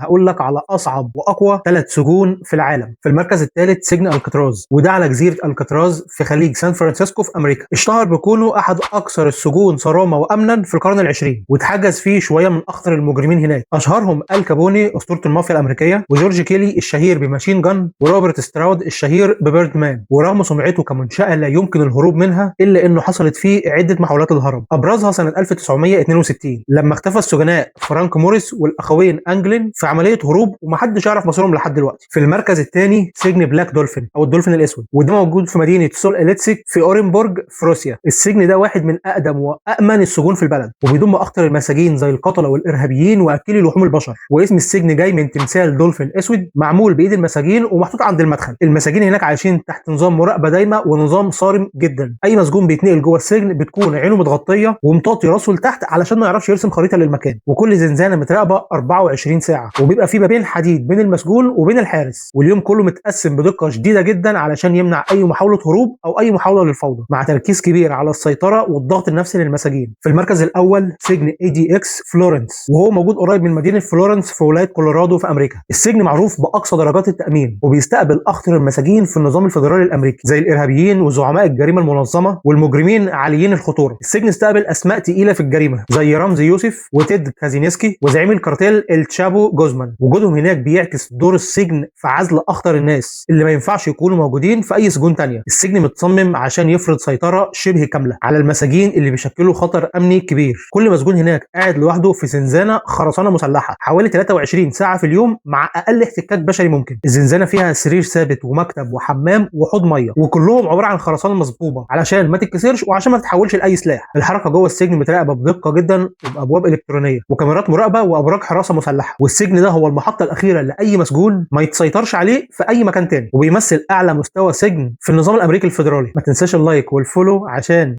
هقول لك على اصعب واقوى 3 سجون في العالم. في المركز الثالث سجن الكاتراز، وده على جزيرة الكاتراز في خليج سان فرانسيسكو في امريكا. اشتهر بكونه احد اكثر السجون صرامه وامنا في القرن العشرين، واتحجز فيه شوية من اخطر المجرمين هناك، اشهرهم ال كابوني اسطورة المافيا الامريكية، وجورج كيلي الشهير بماشين جان، وروبرت ستراود الشهير ببيرد مان. ورغم سمعته كمنشاه لا يمكن الهروب منها، الا انه حصلت فيه عده محاولات للهرب، ابرزها سنة 1962 لما اختفى السجناء فرانك موريس والاخوين انجلين في عملية هروب ومحدش يعرف مصيرهم لحد دلوقتي. في المركز الثاني سجن بلاك دولفين او الدولفين الاسود، وده موجود في مدينة سول اليتسك في اورنبورج في روسيا. السجن ده واحد من اقدم وامن السجون في البلد، وبيضم اخطر المساجين زي القتلة والارهابيين واكلي لحوم البشر. واسم السجن جاي من تمثال دولفين اسود معمول بايد المساجين ومحطوط عند المدخل. المساجين هناك عايشين تحت نظام مراقبة دايمه ونظام صارم جدا. اي مسجون بيتنقل جوه السجن بتكون عينه متغطيه ومطاطي راسه لتحت علشان ما يعرفش يرسم خريطة للمكان، وكل زنزانة متراقبه 24 ساعة، وبيبقى في بابين حديد بين المسجون وبين الحارس، واليوم كله متقسم بدقة شديدة جدا علشان يمنع اي محاولة هروب او اي محاولة للفوضى، مع تركيز كبير على السيطرة والضغط النفسي للمساجين. في المركز الاول سجن ADX فلورنس، وهو موجود قريب من مدينة فلورنس في ولاية كولورادو في امريكا. السجن معروف باقصى درجات التامين، وبيستقبل اخطر المساجين في النظام الفيدرالي الامريكي زي الارهابيين وزعماء الجريمة المنظمة والمجرمين عاليين الخطورة. السجن استقبل اسماء تقيلة في الجريمة زي رمزي يوسف وتيد كازينسكي وزعيم الكارتيل التشابو جوزمان. وجودهم هناك بيعكس دور السجن في عزل اخطر الناس اللي ما ينفعش يكونوا موجودين في اي سجون تانية. السجن متصمم عشان يفرض سيطرة شبه كاملة على المساجين اللي بيشكلوا خطر امني كبير. كل مسجون هناك قاعد لوحده في زنزانة خرسانه مسلحة حوالي 23 ساعة في اليوم مع اقل احتكاك بشري ممكن. الزنزانة فيها سرير ثابت ومكتب وحمام وحوض مية، وكلهم عبارة عن خرسانه مصبوبه علشان ما تتكسرش وعشان ما تتحولش لاي سلاح. الحركة جوه السجن متراقبه بدقة جدا وبابواب الكترونية وكاميرات مراقبة وابراج حراسة مسلحة. والسجن ده هو المحطة الاخيرة لاي مسجون ما يتسيطرش عليه في اي مكان تاني، وبيمثل اعلى مستوى سجن في النظام الامريكي الفيدرالي. ما تنساش ال like وال follow عشان